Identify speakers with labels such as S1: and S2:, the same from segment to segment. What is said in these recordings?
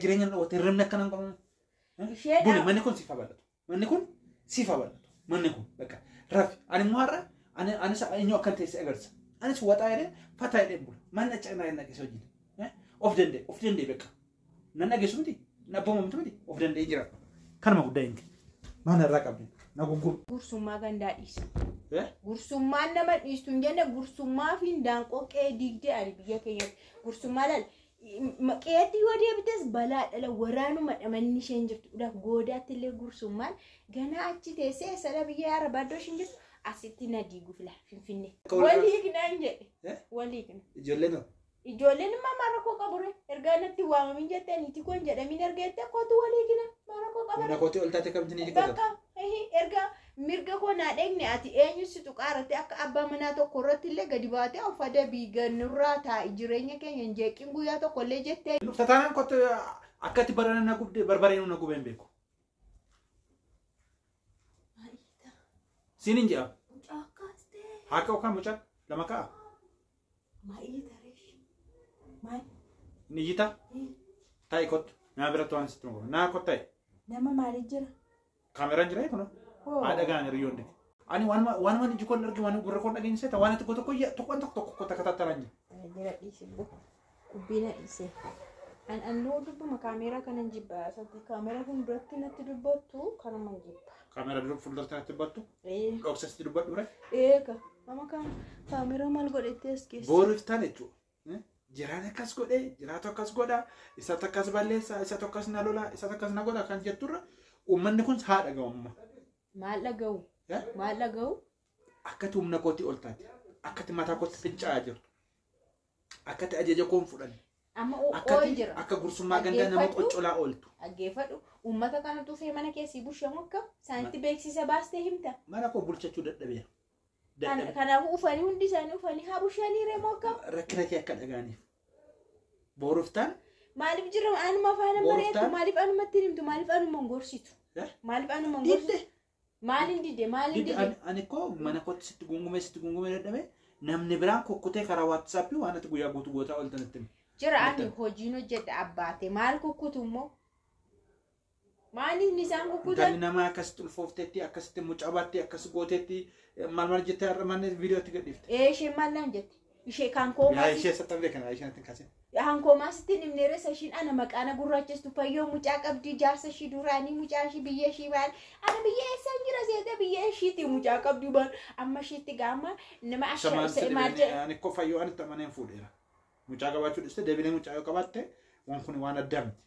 S1: Jireenya na dhowwatte, hirribni akkana hin qabu.
S2: Isheedha.
S1: Buli, manni kun siif haa bal'atu. Manni kun siif haa bal'atu. Manni kun bakka rafi. Ani immoo har'a ani anis eenyu akkan teesse agarsiisa. Anis waxaa jedhee fataa jedhee bula. Manni achi na dhageesse wajjin. Of danda'e, of danda'e bakka. Nan dhageessu miti, nan abboomamtu miti, of danda'ee jira. Kanuma guddaa hin Maal irraa qabdi? Na guggubu.
S2: Gursummaa gandaa dhiisa.
S1: Eh?
S2: Gursummaan nama dhiistu hin jenne, gursummaa fi daanqoo qe'ee diigdee ani biyya keenyatti. Gursummaa laal, qe'eetti yoo deebites balaa dhala waraanuma dhamanni isheen jirtu. Dhaaf goodaatti illee gursummaan ganaa achi teessee eessadha biyya arabaa iddoo isheen jirtu asitti na diigu fila Finfinnee.
S1: Akka wal-
S2: Waliignaan jedhe.
S1: Eh?
S2: Waliigna.
S1: Ijoolleen hoo?
S2: Ijoolleen immoo maal rakkoo qabu ree? Ergaa natti waamamin jettee niitii koo hin jedhamin erga jettee kootu waliigna. Maal rakkoo qaba
S1: Humna
S2: ree?
S1: kootii ol taate kamti ni dhiqata.
S2: Bakka erga mirga koo naa dheegne, ati eenyu si tuqaarratti akka abbaa manaa tokko irratti illee gadi baatee of adabii gannurraa taa'i, jireenya keenya hin jeeqin guyyaa tokko illee jettee.
S1: Tataanaan kottu akkatti barana na gubde, barbareen na gubee hin beeku. Siin hin jedhamu. Haa ka'u kan mucaan lama ka'a. Ni iyyita. Taa'i kottu. Naa biratti waan sitti makamu. Naa kottu taa'i.
S2: Nama maaliif jira?
S1: Kaameraan jira kun. Haadha gaan hiriyoonni. Ani waan iji koon arge, waan gurra koon dhageenye seeta, waan tokko tokko tokko tokko tokko takka tattalaan jira.
S2: Jira, dhiise bu. Dubbiina dhiise. An annoo dubbuma kaameeraa kanan jibba. Asatti kaameeraa fuulduratti natti dubbattu kanuma jibba.
S1: Kaameraa dura fuulduratti natti dubbattu. Dhoksa sitti dubbadhu bira.
S2: Eega. Nama kaameeraa maal godhettee as keessa?
S1: Boruuf taane jechuudha. Jiraan akkas godhee, jiraatu akkas godha, isatu akkas balleessa, isatu akkas na lola, isatu akkas na godha kan jetturra uummanni kun haa dhaga'u amma.
S2: Maal dhaga'u?
S1: Eh?
S2: Maal dhaga'u?
S1: Akkati humna kootii ol taate, akkati mataa kootti fincaa'aa jirtu, akkati ajaja koon fudhanne,
S2: Amma ooyi
S1: akkati
S2: jira.
S1: akka gursummaa gandaa nama
S2: Dhaggeeffadhu.
S1: qoccolaa ooltu.
S2: Dhaggeeffadhu. Uummata kana dhufee mana keessi bushamu akka isaanitti beeksisa baastee himta.
S1: Mana koo bulchachuu dadhabeera. Dadhabe.
S2: Kanaafuu ufanii hundi isaanii ufanii haa bushanii reemoo akkam?
S1: Rakkina kee akka dhaga'aniif. Boruuf taan
S2: Maaliif jira anuma faana
S1: Boruuf
S2: mari'attu? Maaliif anumatti hin himtu? Maaliif anuma hin gorsitu?
S1: Eh?
S2: Maaliif anuma hin gorsitu?
S1: Didde.
S2: Maaliin didde? Maaliin
S1: Didde
S2: didde?
S1: ani koo mana kootti sitti gungumee dadhabe, namni biraan kukkutee karaa WhatsAppii waan ati guyyaa guutuu gootaa ooltan itti hima.
S2: Jira ani
S1: Natti-
S2: hojiin hojjedha abbaate maal kukkutu immoo? Maaliif isaan kukkutan?
S1: Intalli namaa akkasitti ulfoofteetti, akkasitti mucaa baatte, akkas gooteetti, maal maal jettee har'a manni viidiyootti gadhiifte.
S2: Ee, isheen maal naan jette? Ishee kan
S1: Yaa
S2: koomaas
S1: ishee sattan beekan ishee natti hin kaasin.
S2: Hankoomaasitti hin himne reessa ishiin ana maqaana gurraachistu, fayyoo mucaa qabdi, jaarsa ishii duraanii mucaa ishii biyya ishii maal ana biyya eessaan jira seete, biyya ishiitti mucaa qabdi maal amma ishiitti gaama nama
S1: Isa maal
S2: asha
S1: si
S2: maal
S1: dhibeen
S2: jedhe.
S1: ani koo fayyoo ani itti amaneen fuudheera. Mucaa qabaachuu dhiste deebinee mucaa yoo qabaatte waan kun waan addaa miti.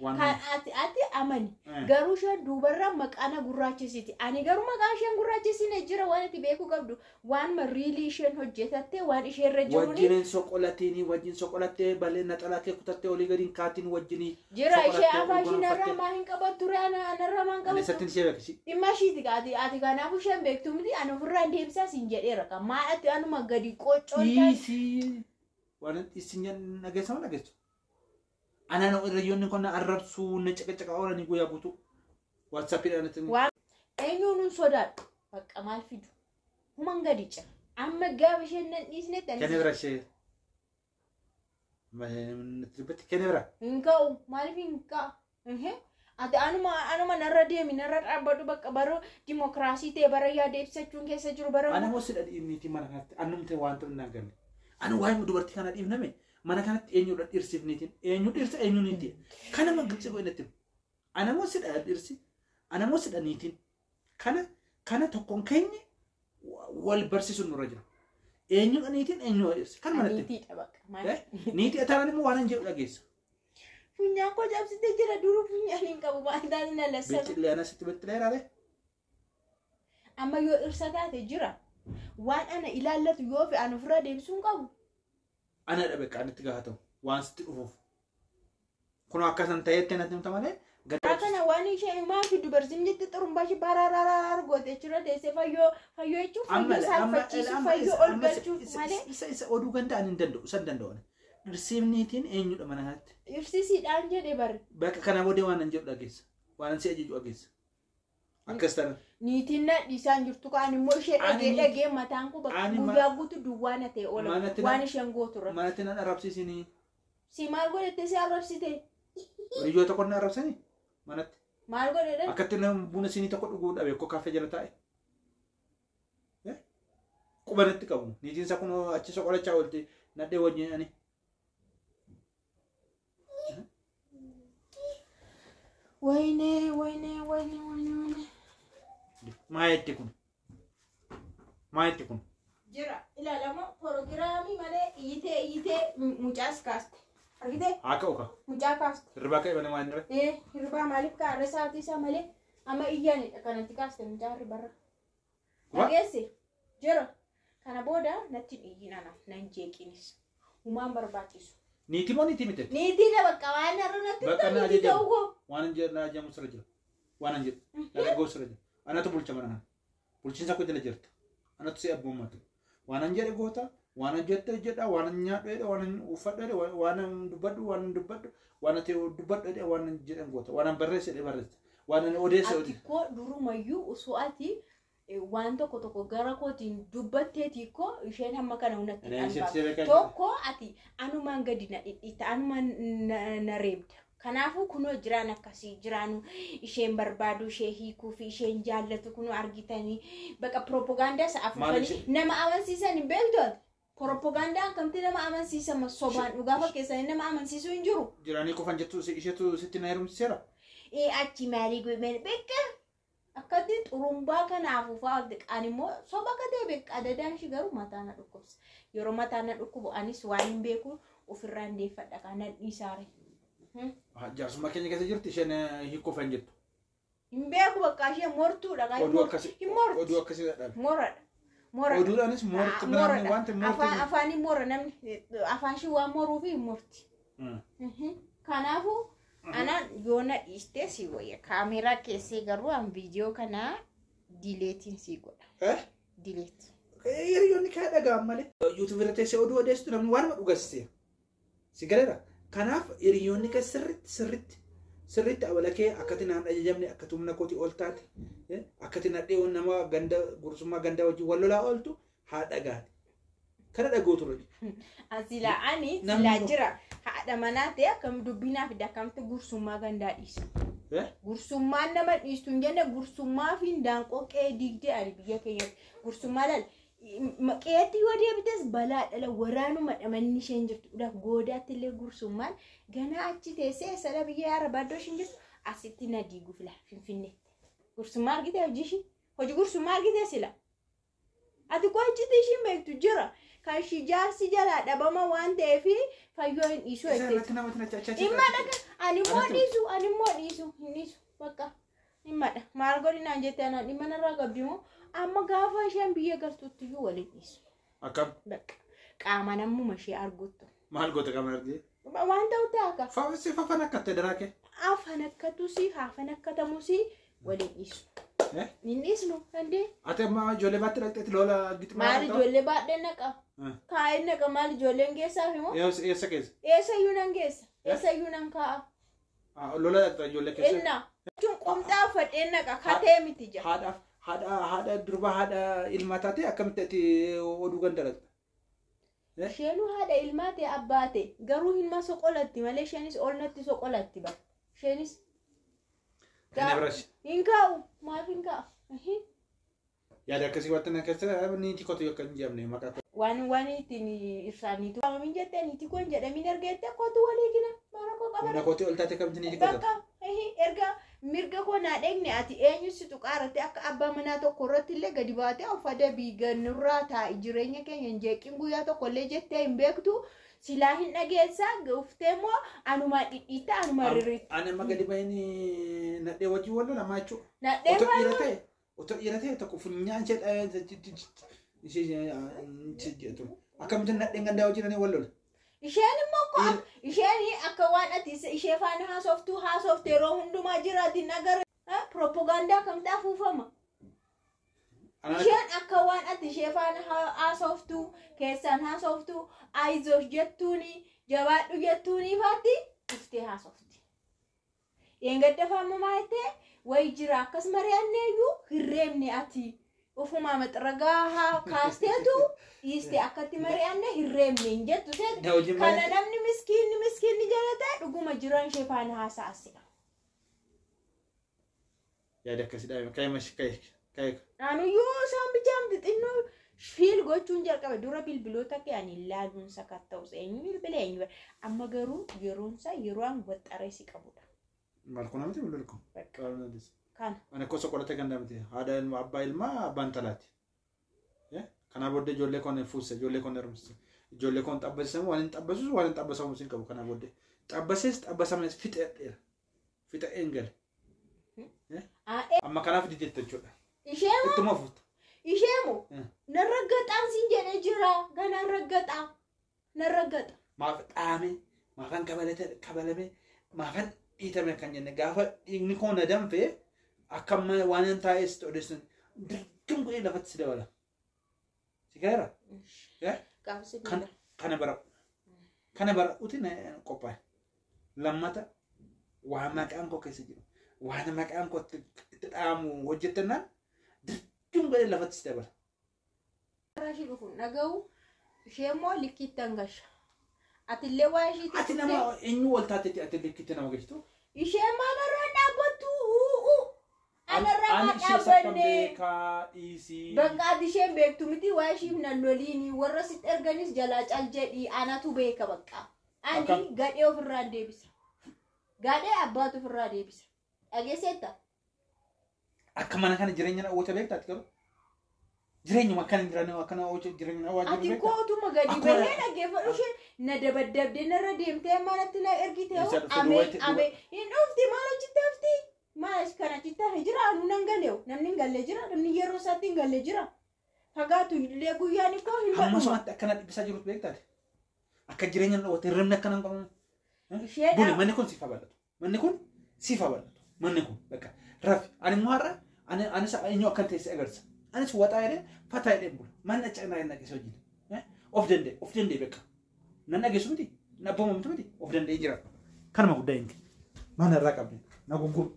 S1: Waan
S2: Kan ati amani.
S1: Eh.
S2: Garuu isheen duubarraa maqaana gurraachisiti. Ani garuu maqaan isheen gurraachisine jira, waan ati beekuu qabdu waan riilii isheen hojjetatte waan isheerra jiruuni.
S1: Wajjiniin soqolateenii wajjin soqolattee balee naxalaa kee kutattee olii gadiin kaatiin wajjinii.
S2: Jira ishee
S1: soqolattee
S2: afaan
S1: ol
S2: isheen irraa
S1: gonfattee.
S2: maa hin qabattu ree, ana anarraa maa hin
S1: Ani
S2: qabattu?
S1: isattiin ishee beekisi.
S2: Dhimma ishiiti ati kanaafuu isheen beektu miti, ani ofirraan deebisaa siin jedheera kan maal ati anuma gadi qocoon
S1: Dhiisii. Waan isin dhageessa moo dhageessu? Anaan hiriyoonni kun na arrabsuu, na caqacaqa oolanii guyyaa guutuu. WhatsAppiidhaan natti
S2: Waan eenyuun hin sodaadhu bakka maal fidu human gadi cira amma gaafa isheen nan dhiisnetti ani
S1: Kenne bira ishee. Natti dubbatti kenne bira.
S2: Hin ka'u, maaliif hin ka'a? Ati anuma narra deemi, narra dhaabbadhu, bakka bara dimokiraasii ta'e, bara yaada ibsachuun keessa jiru bara
S1: Ana moo sidha dhiibniitii mana kanatti annumte waan ta'u hin galle. Ani waa'ee dubartii kana dhiifname, mana kanatti eenyudha dhirsiifniitiin, eenyu dhirsa, eenyu niitii, kana ma gilxi godhe natti. Ana moo sidha dhirsi, ana moo sidha niitiin, kana tokkoon keenya wal barsiisuun nurra jira. Eenyudha niitiin, eenyudha dhirsi kan manatti.
S2: Niitiidha bakka maal?
S1: Niitii taanaan immoo waan hin jedhu dhageessa.
S2: Funyaan koo cabsitee jira, duruu funyaan hin qabu, maal taate na lassaru.
S1: Bixxillee ana sitti bixxillee raale.
S2: Amma yoo dhirsa taate jira waan ana ilaallatu yoo fe ani ofirraa deebisuu hin qabu.
S1: Ana dhabe qaanitti gaafatamu waan sitti dhufuuf. Kun akkasan ta'etti natti himta malee.
S2: Karaa kana waan ishee himaa fi dubartiin jette xurumbaa ishee baraaraaraar goote jechuudha deessee fayyoo fayyoo jechuun fayyoo saalfachiisuu, fayyoo ol galchuuf malee.
S1: Isa oduu ganda ani hin danda'u, isa hin danda'u. Dhirsiifniitiin eenyudha mana kanatti?
S2: Ibsisiidhaan jedhe bari.
S1: Bakka kana booddee waan an jedhu dhageessa. Waan an si ajaju dhageessa. Akkas tanan.
S2: Niitiin na dhiisaan jirtu kaan immoo ishee dhagee dhagee mataan koo bakka guyyaa guutuu duwwaa na ta'e oola waan isheen gooturra.
S1: Manatti nan arrabsiisinii.
S2: Si maal godhatte si arrabsite?
S1: Hiriyoota koo na arrabsanii manatti.
S2: Maal godhedhan?
S1: Akkatti nama buna siinii tokko dhuguu dhabe koo kaaffee jala taa'e. Quba natti qabu. Niitiin isaa kun achi soqolachaa oolte nadhee wajjin ani.
S2: Wayne wayne wayne wayne wayne.
S1: Maa jetti kun? Maa jetti kun?
S2: Jira ilaalama proogiraamii malee iyyitee iyyitee mucaas kaaste. Argitee?
S1: Haa ka'u ka.
S2: Mucaa kaaste.
S1: Hirribaa ka'e malee maal inni
S2: Ee hirribaa maaliif kaarre sa'aatii isaa malee amma iyyaanidha kanatti kaaste mucaa hirribarra. Dhageesse jira. Kana booda natti hin iyyin anaaf nan jeeqinis. Humaan barbaachisu.
S1: Niitii moo niitii miti?
S2: Niitii bakka waan har'a natti
S1: Bakka na
S2: niitii
S1: ajajamu.
S2: ta'uu koo.
S1: Waan hin jedhu na ajajamu sirra jira. Waan hin jedhu. Na dhaga'u sirra jira. Anatu bulcha mana kana. Bulchiinsa koo jala jirta. Anatu si abboommatu. Waan hin jedhe goota. Waan hin jette jedha. Waan hin nyaadhu jedha. Waan hin uffadhu jedha. Waan hin dubbadhu. Waan hin dubbadhu. Waan ati dubbadhu jedha. Waan hin jedhan goota. Waan hin barreesse jedhe barreessa. Waan hin odeesse
S2: Ati
S1: odeessa.
S2: koo durumayyuu osoo ati waan tokko tokko gara kootiin dubbatteeti koo isheen hamma kana natti
S1: Ani
S2: dhanbaafte.
S1: isheetti beekaa
S2: Tokko ati anumaan gadi na dhidhiita anumaan na reebda. Kanaafuu kunoo jiraan akkasii jiraanu isheen barbaadu ishee hiikuu fi isheen jaallatu kunoo argitanii bakka piroopagaandaa isa
S1: Maal
S2: afuufanii
S1: ishee-
S2: nama amansiisan hin beektu ati. Piroopagaandaa akkamti nama amansiisama sobaan dhugaa fakkeessanii nama amansiisuu hin jiru.
S1: Jiraanii qofan jettu isheetu sitti na heerumsiseera.
S2: Ee achi maalii godhame beekka akkatti xurumbaa kana afuufaa olte ani immoo soba akka ta'e beekka adadaan ishii garuu mataa na dhukkubsa. Yeroo mataa na dhukkubu anis waan hin beeku ofirraan deeffadha kan nan dhiisaare.
S1: Jaarsummaa keenya keessa jirti isheen hiikuu hin jettu.
S2: Hin beeku bakka ishee mortuudha kan
S1: Oduu akkasii
S2: hin morti.
S1: oduu akkasii dhadhabe.
S2: Moradha. Moradha.
S1: Oduudhaanis moorti namni wanti
S2: Afaan
S1: moorti.
S2: afaanii mora namni afaan ishii waan moruuf hin morti. Kanaafuu anaan yoo na dhiiste si wayya kaameeraa keessee garuu an viidiyoo kana dileetiin si godha. Dileet.
S1: Hiriyoonni kaa dhaga'an malee. Yuutuub irra teessee oduu odeessitu namni waanuma dhugasise. Si galeera. Kanaaf hiriyoonni kee sirriitti sirriitti sirriitti abala kee akkati naan ajajamne akkati humna kootii ol taate akkati nadhee nama ganda gursummaa gandaa wajjin wal lolaa ooltu haa dhagaati. Kana dhagoo ture.
S2: Silaa ani
S1: Namni
S2: silaa
S1: tokko-
S2: jira haadha manaa ta'e akkam dubbinaa fida akkamti gursummaa gandaa dhiisa. Gursummaan nama dhiistu hin jenne gursummaa fi daanqoo qe'ee diigdee ani biyya keenyatti gursummaa laal qe'eetti yoo deebites balaa dhala waraanuma dhamanni isheen jirtu dhaaf goodaatti illee gursummaan ganaa achi teessee eessadha biyya arabaa iddoo isheen jirtu asitti na diiguuf laa finfinneetti. Gursummaa argite hojii ishii hojii gursummaa argite sila. Ati koo iccitii ishiin beektu jira kan ishii jaarsi jalaa dhabama waan ta'eef fayyoo hin dhiisuu
S1: Isa
S2: jetteetti.
S1: irratti namatti na chachacha.
S2: Dhimma dhaga ani immoo
S1: Anatti-
S2: dhiisu ani immoo dhiisu hin dhiisu bakka dhimmadha maal godhinaan jette anaan dhimma narraa qabdi moo amma gaafa isheen biyya galtutti iyyuu waliin dhiisu
S1: Akkam
S2: bakka qaama nammuma ishee arguttu
S1: maal goota qaama argee?
S2: waan ta'u ta'a
S1: Faafisi fafan akka ta'e daraa kee.
S2: afan akkatusi haafan akkatamusi waliin dhiisu
S1: Eh?
S2: hin dhiisnu dandee
S1: Ati amma ijoollee baatti dhaqxeetti lola gixmaa.
S2: maal ijoollee baadhee naqa
S1: Eh.
S2: kaa'ee naqa maal ijoolleen geessaaf immoo
S1: Eessa keessa?
S2: eessayyuu nan geessa eessayyuu nan kaa'a
S1: Ah, Lola dhaqxa ijoollee keessa.
S2: inna jechuun qomxaa uffadhee naqa katee miti jira.
S1: Haadhaaf haadha haadha durbaa haadha ilmaa taate akkamitti ati oduu ganda dhaqxa? Eh?
S2: Isheenuu haadha ilmaa ta'e abbaa ta'e garuu ilma soqolatti malee isheenis ol natti soqolatti bara. Isheenis
S1: Kana biras
S2: hin kaa'u maaf hin kaa'u. Ihi.
S1: yaada akkasii wanta na keessa niitii kootu akka hin jedhamne maqaa koo.
S2: Waan waan ittiin ibsaaniitu waamamin jettee niitii koo hin jedhamin ergeette kootu walii gina maara koo
S1: Humna
S2: qabara.
S1: kootii ol taate akkamitti niitii koo taate?
S2: Bakka ihi, erga mirga koo naa dheegne ati eenyu si tuqaarratti akka abbaa manaa tokko irratti illee gadi baatee of adabii gannurraa taa'i jireenya keenya hin jeeqin guyyaa tokko illee jettee hin beektu silaa hin dhageessaa uftee immoo anumaan dhidhiitta anumaan rirriitta.
S1: Ani amma gadi baheen nadhee wajjin wal lolamaa jechuudha.
S2: Nadhee
S1: Otoo dhiira ta'e otoo dhiira ta'e tokko funyaan ishee dhahee jedhu akkamitti nadheen gandaa wajjin ani wal lola.
S2: Isheen immoo ko isheen akka waan ati ishee faana haasoftuu haasofte yeroo hundumaa jiraatiin agarra. Piroopagaandaa kamtu afuufama. Isheen akka waan ati ishee faana haasoftuu keessaan haasoftuu ayizosh jettuuni jabaadhu jettuuni faatti dhuftee haasofti. Dheengadda faama maal ta'e wayi jira akkas mari'annee iyyuu hirreebne ati. Ofumaa maxiragaa kaasteetu dhiiste akkatti mari'anne hin reebne hin jettu seeti.
S1: Na wajjin
S2: Kana
S1: mari'atte.
S2: namni miskiinni miskiinni jala ta'e dhuguma jiran ishee faana haasa'asira.
S1: Yaada akkasii dhaabame. Ka'ee mashi ka'ee ka'ee.
S2: Anuyyuu isaan bijaamti xinnoo fiil gochuun jalqabe dura bilbiloota kee ani ilaaluun sakatta'us eenyu bilbila eenyu amma garuu yeroon isaa yeroo an waxxaree si qabudha.
S1: Maal kun namatti bilbilu kun?
S2: Bakka kana.
S1: Ani gosa qoratee kan damte haadha ilma abbaa ilmaa abbaan talaati. Kanaa booddee ijoollee koon fuuse ijoollee koon heerumsise ijoollee koon xabbasisamu waan hin xabbasisu waan hin xabbasamu sin qabu kanaa booddee xabbasees xabbasames fixeedheera fixe'een gale. Amma kanaaf didette jechuudha.
S2: Isheemo
S1: Ittuma fuuta.
S2: isheemo nan raggaxaan siin jedhee jira ganaan raggaxaa nan raggaxa.
S1: Maaf dhaame maafan kabalame maafan dhiitame kan jenne gaafa dhiigni koo na danfee akka amma waan hin taa'es odeessan dirqam godhee lafatti si dabala. Si gaara?
S2: Gaafsi
S1: Kana bara kana bara'uuti na qophaa'e. Lammata waan maqaan koo keessa jiru waan maqaan koo itti dhaamu hojjettannaan dirqam godhee lafatti si dabala.
S2: Karaa ishii dhufu dhaga'u ishee immoo likkiitti hangasha. Atillee waa ishiitti
S1: Ati nama eenyu wal taatetti ati likkitti nama geessitu?
S2: Ishee maal irraa dhaabbattu? U'u. Anarraa
S1: Ani
S2: maa
S1: ishee sakkan
S2: dhaabbanne?
S1: beekaa dhiisii.
S2: Bakka ati isheen beektu miti waa ishiif nan loliini warra sitti erganis jalaa cal jedhii anatu beeka bakka. Ani
S1: Akkam?
S2: gadhee ofirraan deebisa. Gadhee abbaatu ofirraa deebisa. Dhageesseetta?
S1: Akka mana kana jireenya dhawwata beektaa ati garuu? Jireenyuma akkana hin jiraanne akkana hojii jireenya dhawwaa jiru
S2: Ati
S1: beektaa?
S2: kootuma gadi
S1: Akkuma-
S2: bahee dhaggeeffadhu isheen na dabaddabdee narra deemtee manatti na ergite hoo
S1: Eessa dhufte?
S2: amee
S1: Duwwaatti-
S2: amee hin dhufti maal achitti hafti? Maal kan achitti hafe jira anuu nan galeewu namni hin galle jira namni yeroo isaatti hin galle jira. Fagaatu illee guyyaan koo hin
S1: Hamma
S2: badhuma.
S1: sumatti akkana dhibbisaa jirutu beektaa ati? Akka jireenya dhawwate hirribni akkana hin qabnu.
S2: Isheen
S1: Buni manni kun siif haa bal'atu. Manni kun siif haa bal'atu. Manni kun bakka rafi. Ani immoo har'a ani anis eenyu akkan ta'e si agarsiisa. Anis waxaa jedhee fataa jedhee bula. Manni achi na dhageessu wajjin. Of danda'e of danda'e bakka. Nan dhageessu miti. Nan abboomamtu miti. Of danda'ee jira. Kanuma guddaa hin Mana irraa qabne. Na guggubu.